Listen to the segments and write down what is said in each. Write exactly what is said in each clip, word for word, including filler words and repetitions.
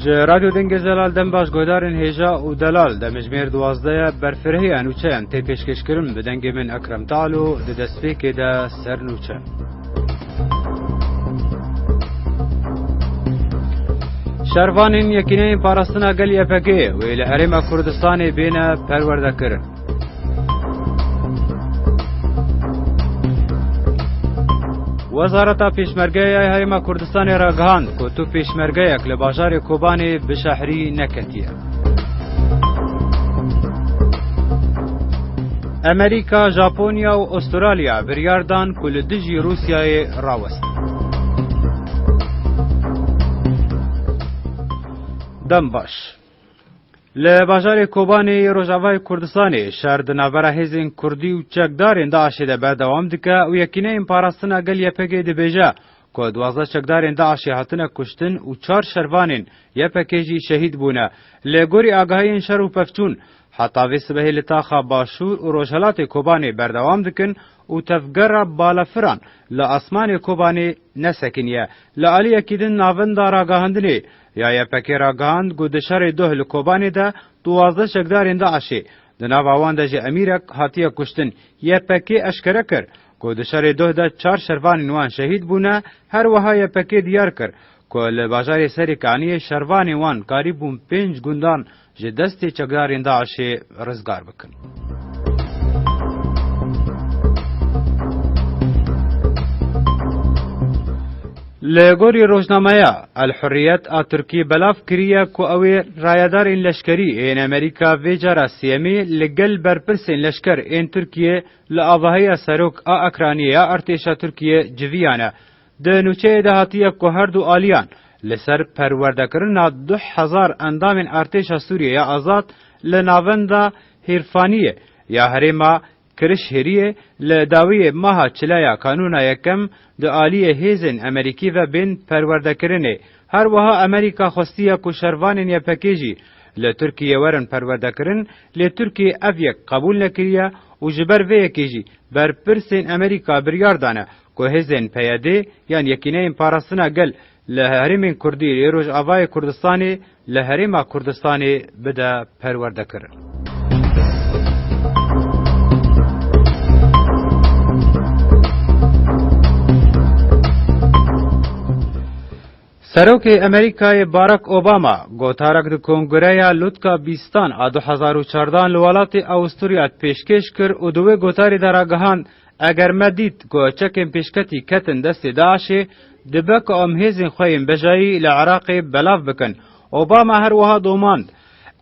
Ji Radyo Dengê Zelal dem baş guhdarên hêja û delal, demjimêr duwazdeh ye, berfirehî ya nûçeyan tê pêşkêşkirin, bi dengê min Ekrem Talo, di destpêkê de ser nûçe. Şervanên Yekîneyên Parastina Gel Y P G wê li Herêma Kurdistanê bêne perwerdekirin. Wezareta Pêşmergeyê ya Herêma Kurdistanê ragihand ku tu pêşmergeyek li bajarê Kobanê bi şehrî neketiye. Amerîka, Japonya û Astralya biryar dan ku li dijî Rûsyayê rawestin. Dem baş. Li bajarê Kobanê yê Rojavayê Kurdistanê şer di navbera hêzên Kurdî û çekdarên DAIŞê de berdewam dike û Yekîneyên Parastina Gel Y P G dibêje ku duwazdeh çekdarên DAIŞê hatine kuştin û çar şervanên Y P G jî şehîd bûne. Li gorî agahiyên şer û pevçûn, heta vê sibehê li taxa Başûr û Rojhelatê Kobanê berdewam dikin û tevgera balafiran li asmanê Kobanê nesekiniye. Li aliyekî din navenda ragihandinê ya Y P G ragihand ku di şerê doh li Kobanê de duwazdeh çekdarên DAIŞê, di nava wan de jî emîrek, hatiye kuştin. Y P G eşkere kir ku di şerê doh de çar şervanên wan şehîd bûne, her wiha Y P G diyar kir ku li bajarê Serê Kaniyê şervanên wan karîbûn pênc gundan ji destê çekdarên DAIŞê rizgar bikin. Li gorî rojnameya El Hurriyet a Tirkî belav kiriye ku ew ê rayedarên leşkerî ên Amerîka vê cara sêyemî li gel berpirsên leşker ên Tirkiyê li avahiya serok a ekraniyê ya artêşa Tirkiyê civiyane. Di nûçeyê de hatiye ku her du aliyan li ser perwerdekirina du hezar endamên artêşa Sûriyê ya azad li navenda Hêrfaniyê ya herêma Kirişhêriyê li dawiyê meha çila ya kanûna yekem di aliyê hêzên Amerîkî ve bên perwerdekirinê. Her wiha Amerîka xwestiye ku şervanên Y P G jî li Tirkiyê werin perwerdekirin, lê Tirkiye ev yek qebûl nekiriye û ji ber vê yekê jî berpirsên Amerîka biryar dane ku hêzên P Y D yan Yekîneyên Parastina Gel li herêmên Kurdî yê Rojavayê Kurdistanê li Herêma Kurdistanê bide perwerdekirin. Serokê Amerîkayê Barack Obama gotarek di Kongreya Ludka Bîstan a du hezar û çardan li welatê Awusturya pêşkêş kir û di wê gotarê de ragihand, eger me dît ku çekên pêşketî ketin destê DAIŞê, dibe ku em hêzên xwe yên bejayî li Iraqê belav bikin. Obama her wiha domand,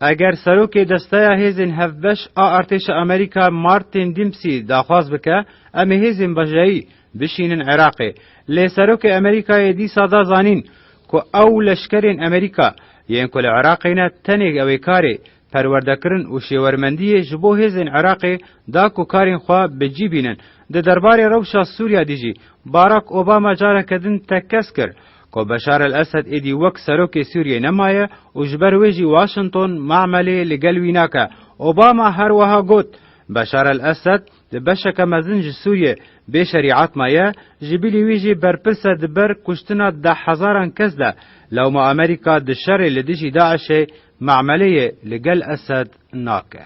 eger serokê desteya hêzên hevbeş a artêşa Amerîka Martin Dempsey daxwaz bike, em ê hêzên bejayî bişînin Iraqê. Lê serokê Amerîkayê dîsa da zanîn ku ew leşkerên Amerîka yên ku li Iraqê ne, tenê ew ê karê perwerdekirin û şêwermendiyê ji bo hêzên Iraqê da ku karên xwe bi cî bînin. Di derbarê rewşa Sûriya de jî Barack Obama careke din tekez kir ku Beşar el Esed êdî wek serokê Sûriyê nemaye û ji ber wê jî Washington mamelê li gel wî nake. Obama her wiha got, Beşar el Esed di beşeke mezin ji Sûriyê bê şerîet maye, ji bilî wî jî berpirs e di ber kuştina deh hezaran kes de. Lewma Amerîka di şerê li dijî DAIŞê mameleyê li gel Esed nake.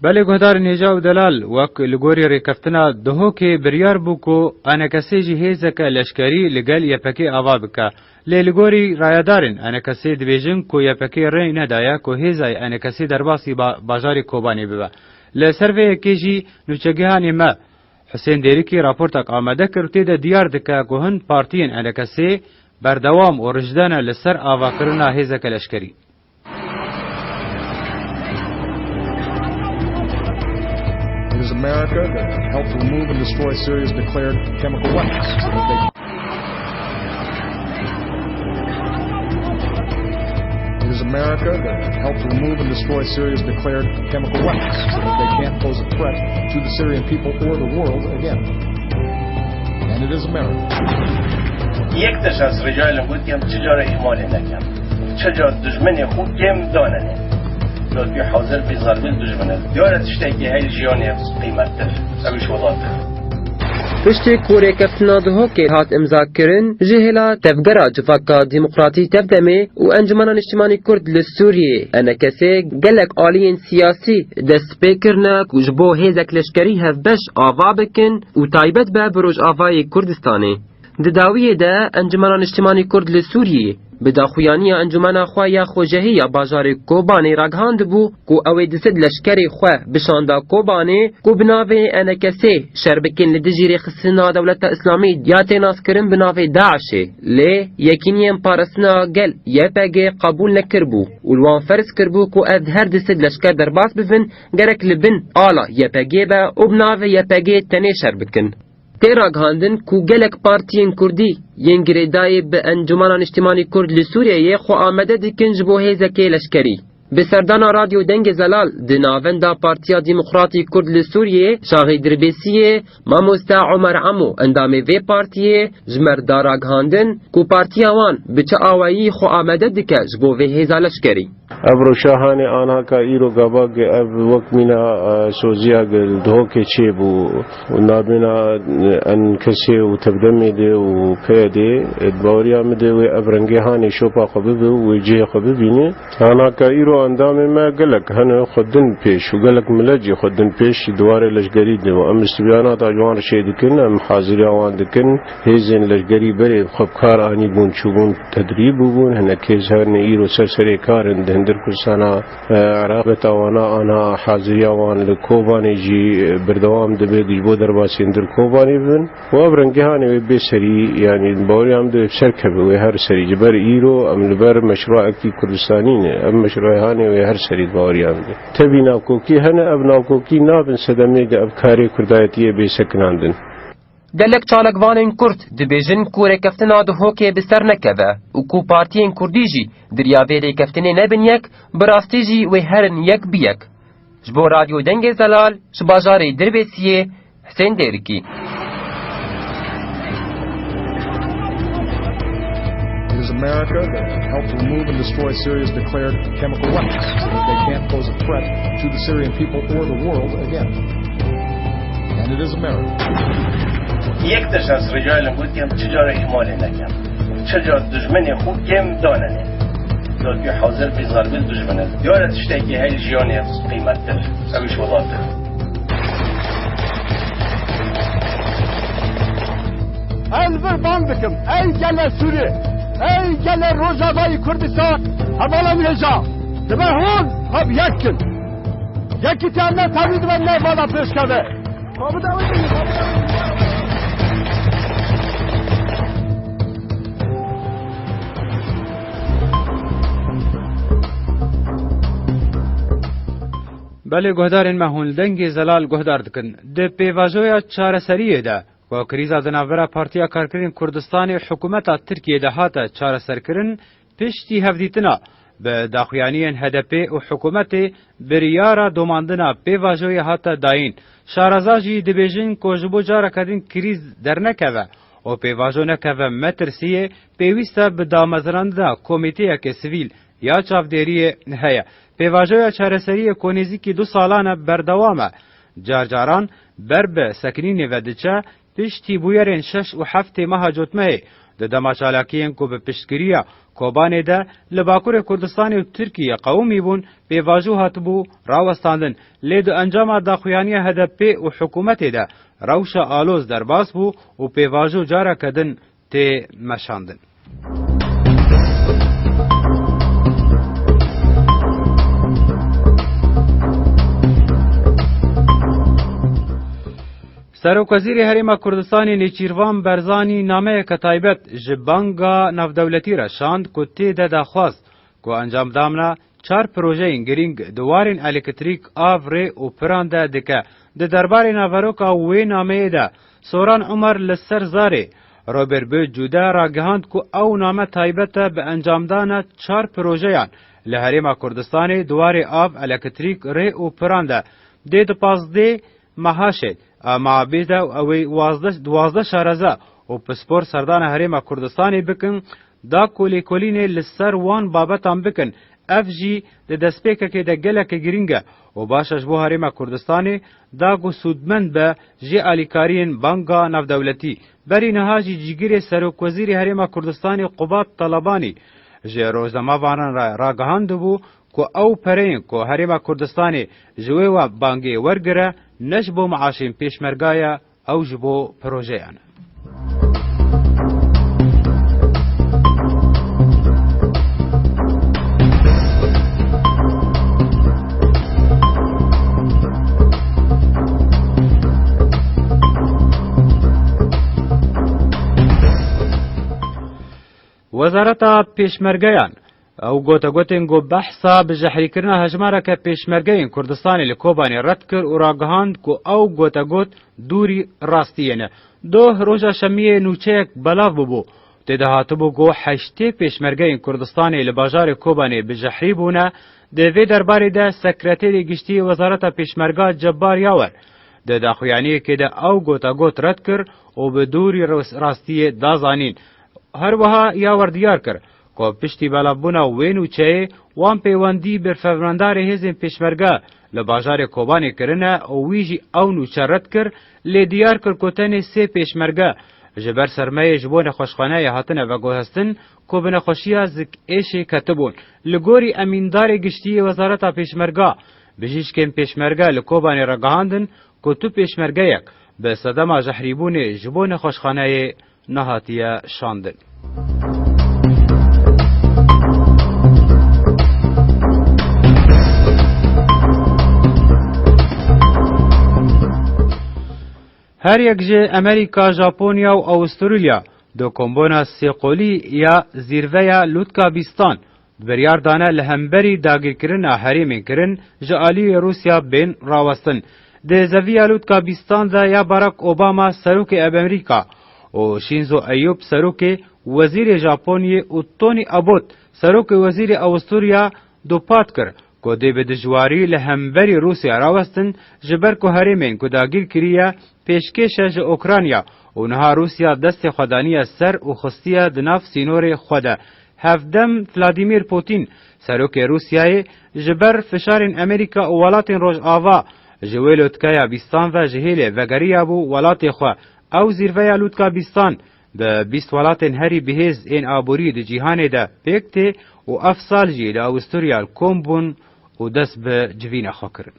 Belê guhdarên hêja û delal, wek li gorî rêkeftina Duhokê biryar bû ku ENKSê jî hêzeke leşkerî li gel Y P G ava bike. Lê li gorî rayedarên ENKSê dibêjin ku Y P G rê nedaye ku hêza Y N K S derbasî ba-, bajarê Kobanê bibe. Li ser vê yekê jî nûçegihanê me Husên Dêrikî raportek amade kir û tê de diyar dike ku hin partiyên ENKSê berdewam û rijde ne li ser avakirina hêzeke leşkerî. It is America that helped remove and destroy Syria's declared chemical weapons. It is America that helped remove and destroy Syria's declared chemical weapons so that they can't pose a threat to the Syrian people or the world again. And It is America. Yek tişt ez rica lê gotiye, çi cara îhmalê nekem. Çi cara dijminê xwe kêm danenê. Lotfî hazir bî zalibî dijmin e. Diyar e tiştekî heyl jiyanê qîmettir. Ew iş welat e. Piştî ku rêkeftina Duhokê hat imzakirin, ji hêla Tevgera Civaka Demokratî Tevdemê û Encumena Niştimanî Kurd li Sûriyê, E N K S, gelek aliyên siyasî dest pê kirine ku ji bo hêzek leşkerî hevbeş ava bikin û taybet be bi Rojavayê Kurdistanê. Di dawiyê de Encumena Niştimanî Kurd li Sûriyê bi daxuyaniya encumena xwe ya xwecehî ya bajarê Kobanê ragihandibû ku ew ê du sed leşkerê xwe bişanda Kobanê ku bi navê E N K S'ê şer bikin li dijî rêxistina Dewleta Îslamî ya tê naskirin bi navê DAIŞ'ê. Lê Yekîniyên Parastina Gel, Y P G, qebûl nekiribû û li wan ferz kiribû ku ev her du sed leşker derbas bibin, gerek li bin ala Y P G be û bi navê Y P G tenê şer bikin. Tê ragihandin ku gelek partiyên kurdî yên girêdayî bi Encûmena Niştimanî Kurd li Sûriyeyê xwe amade dikin ji bo hêzekê leşkerî. Bi serdana Radyo Dengê Zelal di navenda Partiya Demokratî Kurd li Sûriyê, Şaxê Dirbêsiyê, Mamoste Omer Emo, endamê vê partiyê, ji me re da ragihandin ku partiya wan bi çi awayî xwe amade dike ji bo vê hêza leşkerî. Ev rewşa hanê anaka îro gava gi ev wek mîna, e, soziya gi li Dihokê çêbû û nabêna, e, N K S û Tevdemê de û P Y D'ê, e, di baweriya min de wê ev rengê hanê şopa xwe bibe û wê cihê xwe bibîne. Anaka îro endamê me gelek hene xwe din pêş û gelek milet jî xwe din pêş di warê leşgerî de û em istibyanata ji wan re çê dikin, em haziriya wan dikin. Hêzên leşgerî berê xwe bi kar anîbûn, çûbûn tedrîb bûbûn, hinek hêz hene îro ser serê kar in di hundir Kurdistana, e, Iraq. Beta wana ana haziriya wan li Kobanê jî, e, berdewam dibe, ji bo derbasî hundir Kobanê bibin. Û ev rengê hanê wê bê serî, yanî baweriya min de wê bi ser keve, wê her serî. Ji ber îro em li ber meşrûa ekî Kurdistanî ne. Ev meşrûa hanê wê her serî baweriya min de. Tevî navkokî hene, ev navkokî nabin sedemê de ev karê kurdayetiyê bê sekinandin. Gelek çalakvanên Kurd dibêjin ku rêkeftina Duhokê bi ser nekeve û ku partiyên Kurdî jî di riya vê rêkeftinê nebin yek, bi rastî jî wê herin yek bi yek. Ji bo Radyo Dengê Zelal, ji bajarê Dirbêsiyê, Husên Dêrikî. It is America that helped remove and destroy Syria's declared chemical weapons so that they can't pose a threat to the Syrian people or the world again. And it is America. Yek tişt ez rica lê gotiye, çi cara îhmalê nekem. Çi cara dijminê xwe kêm danenê. Lotfî hazir bî zalibî dijmin e. Diyar e tiştekî heyl jiyanê qîmettir. Ew iş welat e. Ez vir bang dikim, ey gele Sûrî, ey gele Rojavayê Kurdistan, hevala min hêja, dibe hûn hev yek kin. Yekîtiya me tevî dibe nêvala pêşkeve. Belê guhdarên me, hûn li Dengê Zelal guhdar dikin. Di pêvajoya çareseriyê de, ku krîza di navbera Partiya Karkerên Kurdistanê û hikûmeta Tirkiyê de hate çareserkirin, piştî hevdîtina bi daxuyaniyên H D P û hikûmetê biryara domandina pêvajoyê hate dayîn. Şareza jî dibêjin ku ji bo careke din krîz dernekeve û pêvajo nekeve metirsiyê, pêwîst e bi damezrandina komîteyeke sivîl ya çavdêriyê heye. Pêvajoya çareseriyê ku nêzîkî du salan e berdewam e, car caran ber bi sekinînê ve diçe, piştî bûyerên şeş û heftê meha cotmehê, di dema çalakiyên ku bi piştgiriya Kobanê de li Bakurê Kurdistanê û Tirkiyê qewimî bûn, pêvajo hatibû rawestandin. Lê di encama daxuyaniya H D P û hikûmetê de rewşa aloz derbas bû û pêvajo careke din tê meşandin. Serokwezîrê Herêma Kurdistanê Nêçîrvan Berzanî nameyeke taybet ji Banka Navdewletî re şand ku tê de daxwaz ku encamdana çar projeyên girîng di warên elektrîk, av, rê û piran de dike. Di derbarê naveroka wê nameyê de Soran Umer li ser zarê Robert Böcû de ragihand ku ew name taybet e bi encamdana çar projeyan li Herêma Kurdistanê di warê av, elektrîk, rê û piran de. Dê di pazdeh meha şêt, a meha bê de ew ê wazdeh, duwazdeh şareza û pispor serdana Herêma Kurdistanê bikin, da ku lêkolînê li ser wan babetan bikin. Ev jî di destpêkekê de geleke girîng e û baş e ji bo Herêma Kurdistanê, da ku sûdmend be jê alîkariyên Banka Navdewletî. Berî niha jî cîgirê Serokwezîrê Herêma Kurdistanê Qubat Talabanî ji rojnamevanan re ragihandibû ku ew pereyên ku Herêma Kurdistanê ji wê we bangê wergire, ne ji bo meaşên pêşmerga ye, ew ji bo projeyan e. Wezareta Pêşmergeyan, ew gotegotên ku behsa bijehrîkirina hejmareke pêşmergeyên Kurdistanê li Kobanê red kir û ragihand ku ew gotegot dûrî rastiyê ne. Doh roja şemiyê nûçeyek belav bûbû. Tê de hatibû ku heştê pêşmergeyên Kurdistanê li bajarê Kobanê bijehrî bûne. Di vê derbarê de Sekreterê Giştî yê Wezareta Pêşmerga Cebbar Yawer di daxuyaniyekê de ew gotegot red kir û bi dûrî ras-, rastiyê da zanîn. Her wiha Yawer diyar kir ku piştî belavbûna wê nûçeyê, wan peywendî bi fermandarê hêzên pêşmerge li bajarê Kobanê kirine û wî jî ew nûçe red kir, lê diyar kir ku tenê sê pêşmerge ji ber sermeyê ji bo nexweşxaneyê hatine veguhestin ku bi nexweşiya zikêşê ketibûn. Li gorî emîndarê giştî yê Wezareta Pêşmerga, bijîşkên pêşmerge li Kobanê ragihandin ku tu pêşmergeyek bi sedema jehrîbûnê ji bo nexweşxaneyê nehatiye şandin. Her yek ji Amerîka, Japonya û Awusturalya di kombûna sêqolî ya zîrveya Lûtka Bîstan biryar dane li hemberî dagirkirina herêmên kirin ji aliyê Rûsya bên rawestin. Di zeviya Lûtka Bîstan de ya Barack Obama, serokê Amerîka, û Shinzo Abe, serokê wezîrê Japonyê, û Tony Abbott, serokê wezîrê Awusturya, dûpat kir ku dê bi dijwarî li hemberî Rûsya rawestin, ji ber ku herêmên ku dagîr kiriye pêşkêş e ji Ukrayna û niha Rûsya destê xwe daniye ser û xistiye di nav sînorê xwe de. Hevdem Vladimir Putin, serokê Rûsyayê, ji ber fişarên Amerîka û welatên Rojava ji wê lûtkeya bîstan ve ji hêlê vegeriyabû welatê xwe. Ew zîrveya lûtka bîstan bi bîst welatên herî bihêz ên aborî di cîhanê de pêk tê û ev sal jî li Awusturya li kom bûn û dest bi civîna xwe kirin.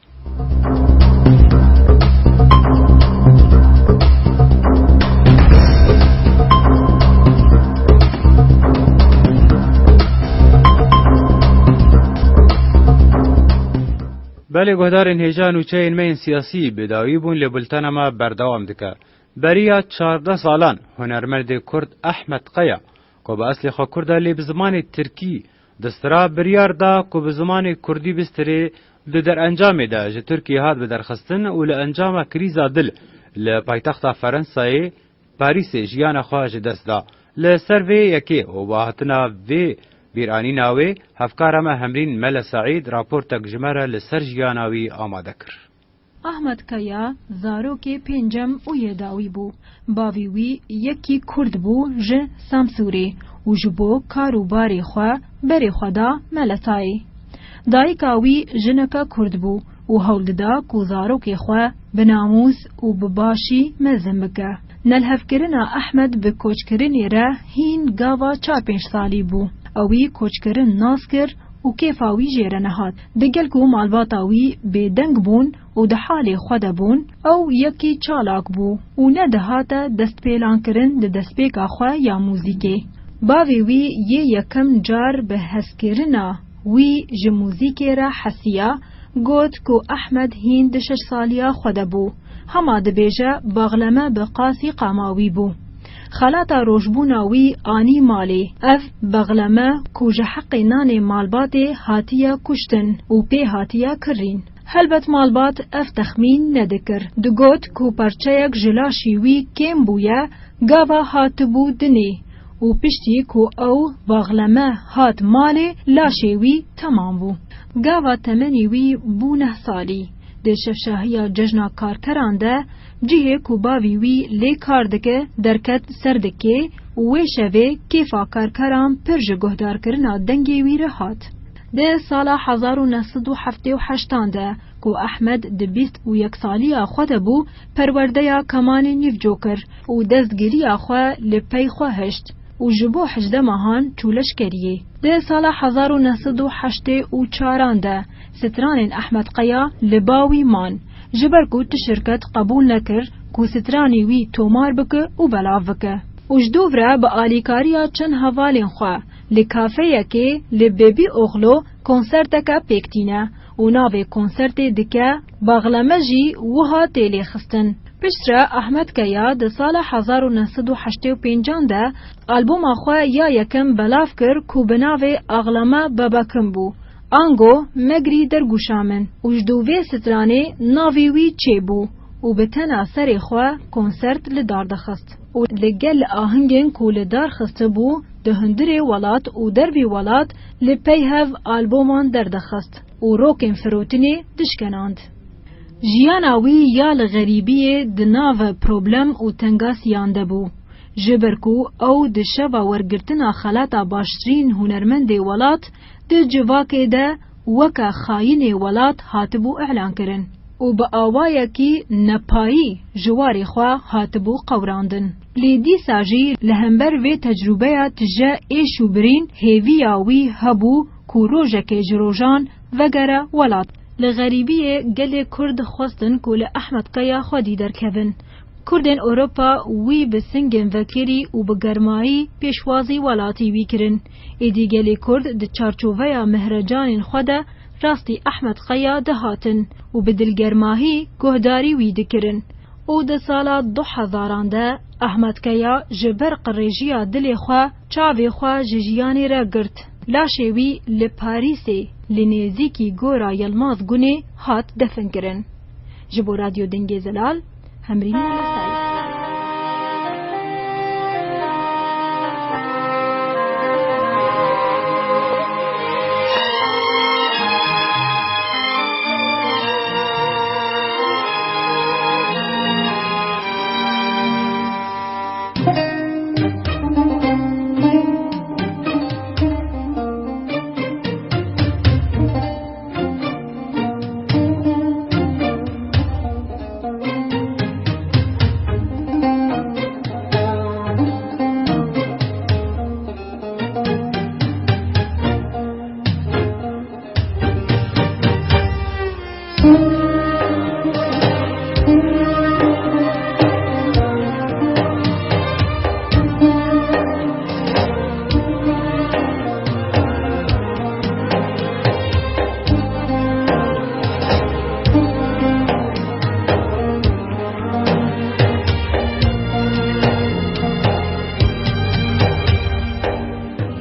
Belê guhdarên hêja, nûçeyên me yên siyasî bi dawî bûn, lê bultena me berdewam dike. Beriya çardeh salan hunermendê kurd Ehmed Kaya, ku bi eslê xwe kurd e lê bi zimanê tirkî distira, biryar da ku bi zimanê kurdî bistirê. Di derencamê de ji Tirkiyê hat biderxistin û li encama krîza dil li paytexta Ferensayê, Parîsê, jiyana xwe ji dest da. Li ser vê yekê û bi hatina vê bîranîna wê, hevkara me Hemrîn Mele Seîd raportek ji me re li ser jiyana wî amade kir. Ahmet Kaya zarokê pêncem û yê dawî bû. Bavê wî yekî kurd bû ji Samsûrê û ji bo kar û barê xwe berê xwe da Meletayê. Dayika wî jineke kurd bû û hewl dida ku zarokê xwe bi namûs û bi başî mezin bike. Nelhevkirina Ehmed bi koçkirinê re hîn gava çar pênc salî bû. Ewî koçkirin nas kir û kêfa wî jê re nehat. Digel ku malbata wî bêdeng bûn û di halê xwe de bûn, ew yekî çalak bû û nedihate destpêlankirin di destpêka xwe ya muzîkê. Bavê wî yê yekem car bi hezkirina wî ji muzîkê re hesiya, got ku Ehmed hîn di şeş saliya xwe de bû. Hema dibêje, baxleme bi qasî qama wî bû. Xelata rojbûna wî anî malê. Ev baxleme ku ji heqê nanê malbatê hatiye kuştin û pê hatiye kirîn. Helbet malbat ev texmîn nedikir. Digot ku parçeyek ji laşî wî kêm bûye, gava hatibû dinê û piştî ku ew baxleme hat malê, laşê wî temam bû. Gava temenî wî bû neh salî. Di şevşahiya Cejna Karkeran de cihê ku bavî wî lê kar dike derket ser dikê û wê şevê kêfa karkeran pir ji guhdarkirina dengê wî re hat. Di sala hezar û neh sed û heftê û heştan de ku Ehmed di bîst û yek saliya xwe de bû, perwerdeya Kemanê nîvco kir û destgiriya xwe li pey xwe hişt û ji bo hejdeh mehan çû leşkeriyê. Di sala hezar û neh sed û heştê û çaran de stranên Ehmed Qeya li ba wî man, ji ber ku tu şirket qebûl nekir ku stranê wî tomar bike û belav bike. Û ji dûv re bi alîkariya çend hevalên xwe li kafeyekê li Bêbî Oxlo konserteke pêk tîne û navê konsertê dike Baxleme jî wiha tê lêxistin. Piştre Ahmet Keya di sala hezar û neh sed û heştê û pêncan de albûma xwe ya yekem belav kir ku bi navê Axleme Bebekim bû. Ango megrî dergûşa min û ji dûvê stranê navê wî çêbû û bi tena serê xwe konsert li dar dixist û li gel ahingên ku li dar xistibû di hundirê welat û dervî welat li pey hev albûman derdixist û rokên firotinê dişkenand. Jiyana wî ya li xerîbiyê di nav problem û tengasiyan de bû, ji ber ku ew di şeva wergirtina xelata baştirîn hunermendê welat di civakê de weke xayinê welat hatibû îlankirin û bi awayekî nepayî ji warê xwe hatibû qewrandin. Lê dîsa jî li hember vê tecrûbeya tije êş û birîn hêviya wî hebû ku rojekê ji rojan vegere welat. Li xerîbiyê gelê Kurd xwestin ku li Ehmed Qeya xwedî derkevin. Kurdên Ewropa wî bi singên vekirî û bi germayî pêşwazî welatî wî kirin. Êdî gelê Kurd di çarçoveya mehrecanên xwe de rastî Ehmed Qeya dihatin û bi dilgermahî guhdarî wî dikirin. Û di sala du hezaran de Ehmed Keya ji ber qirêjiya dilê xwe çavê xwe ji jiyanê re girt. Laşê wî li Parîsê li nêzîkî Gora Yilmaz Gunê hat definkirin. Ji bo Radyo Dengê Zelal, Hemrîn Melasayî.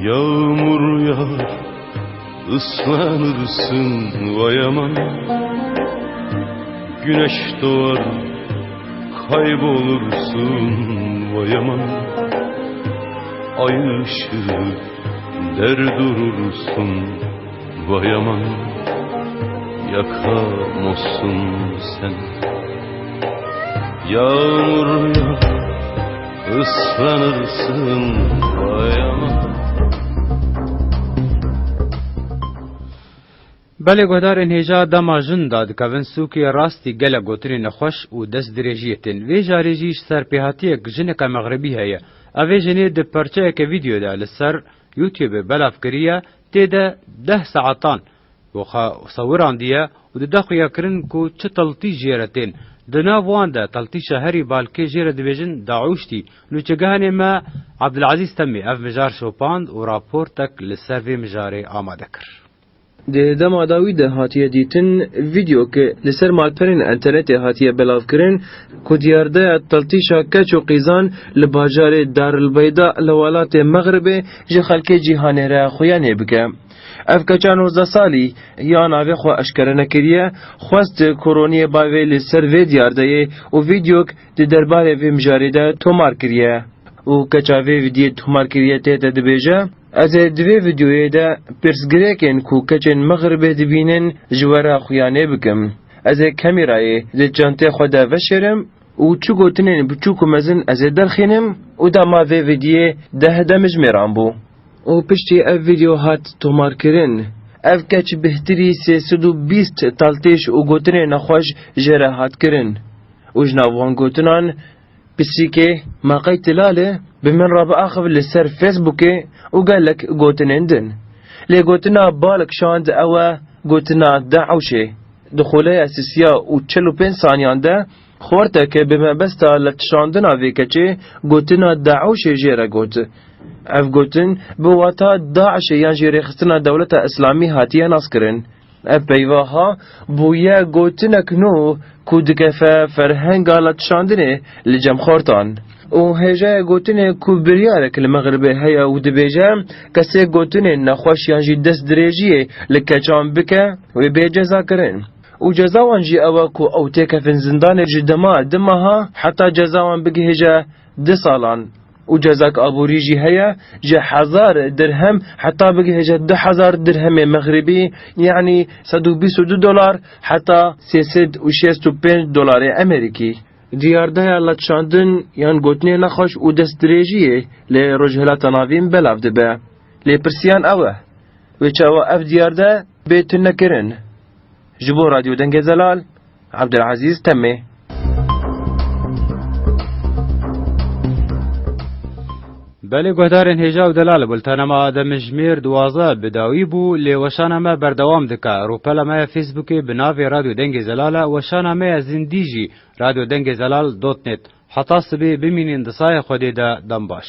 Yağmur yağar, ıslanırsın, vay aman. Güneş doğar, kaybolursun, vay aman. Ay ışığı der durursun, vay aman. Yakamazsın sen. Yağmur yağar, ıslanırsın, vay aman. Belê guhdarên hêja dema jin dadikevin sûkê rastî gelek gotinên nexweş û destdirêjiyê tên. Vê jarê jî ji ser pêhatiyek jineke mexribî heye. Ev ê jinê di perçeyeke vîdyoyê de li ser YouTube belav kiriye, tê de deh saetan û xwe sewirandiye û dide xuyakirin ku çi teltîş jê re tên. Di nav wan de teltîşa herî balkê jê re dibêjin Daûştî. Nûçegihanê me Abdulazîz Temê ev mijar şopand û raportek li ser vê mijarê amade kir. Di dema dawî de hatiye dîtin, vîdeo ke li ser malperên înternetê hatiye belavkirin, ku diyardeya teltîşa keç û qîzan li bajarê Darulbeyda li welatê Mexribê ji xelkê cîhanê re xuyanê bike. Ev keça nozdeh salî ya navê xwe eşkere nekiriye, xwest koroniyê bavê li ser vê diyardeyê û vîdeok di derbarê vê mijarê de tomar kiriye. Û keça vê vîdiyê tomar kiriye tê de dibêje, Ez ê di vê vîdeoyê de pirsgirêkên ku keçên Mexribê dibînin ji we re xuyanê bikim. Ez ê kamîrayê di çantê xwe de veşêrim û çi gotinên biçûk û mezin ez ê derxînim û dema vê vîdiyê deh demijmêran bû. Û piştî ev vîdeo hat tomarkirin, ev keç bêhtirî sê sed û bîst taltêş û gotinên nexweş jê re hat kirin. Û ji nav wan gotinan, Pisîkê, ma qey tu lal e, bi min re biaxiv li ser Facebookê û gelek gotinên din. Lê gotina bal kişand ew e, gotina DAIŞê. Di xoleya sisiya û çil û pênc saniyan de xorteke bi mebesta letişandina vê keçê gotina DAIŞê jê re got. Ev gotin bi wata DAIŞê yan jî Rêxistina Dewleta Îslamî hatiye naskirin. Ev peyva ha bûye gotinek nû ku dikefe ferhenga letişandinê li cem xortan. Û hêjaya gotinê ku biryarek li Mexribê heye û dibêje, kesê gotinên nexweş yan jî destdirêjiyê li keçan bike, wê bê cezakirin. Û ceza wan jî ew e ku ew têkevin zindanê ji dema du meha heta ceza wan bigihêje du salan. Û cezak aborî jî heye, ji hezar dirhem heta bigihêje du hezar dirhemê mexribî, yanî sed û bîst û du dolar heta sê sed û şêst û pênc dolarê Amerîkî. Diyardeya letişandin yan gotinê nexweş û destdirêjiyê li Rojhilata Navîn belav dibe. Lê pirsiyan ew e, wê çawa ev diyarde bê tunekirin? Ji bo Radyo Dengê Zelal, Abdulaziz Temê. Belê guhdarên hêja û delal, bultena me a demjimêr duwazdeh bi dawî bû, lê weşana me berdewam dike. Rûpela me ya Facebookê bi navê Radyo Dengê Zelal e, weşana me ya zindî jî radyo dengê zelal dot net. Heta sibê bimînin di sayê Xwedê de, dem baş.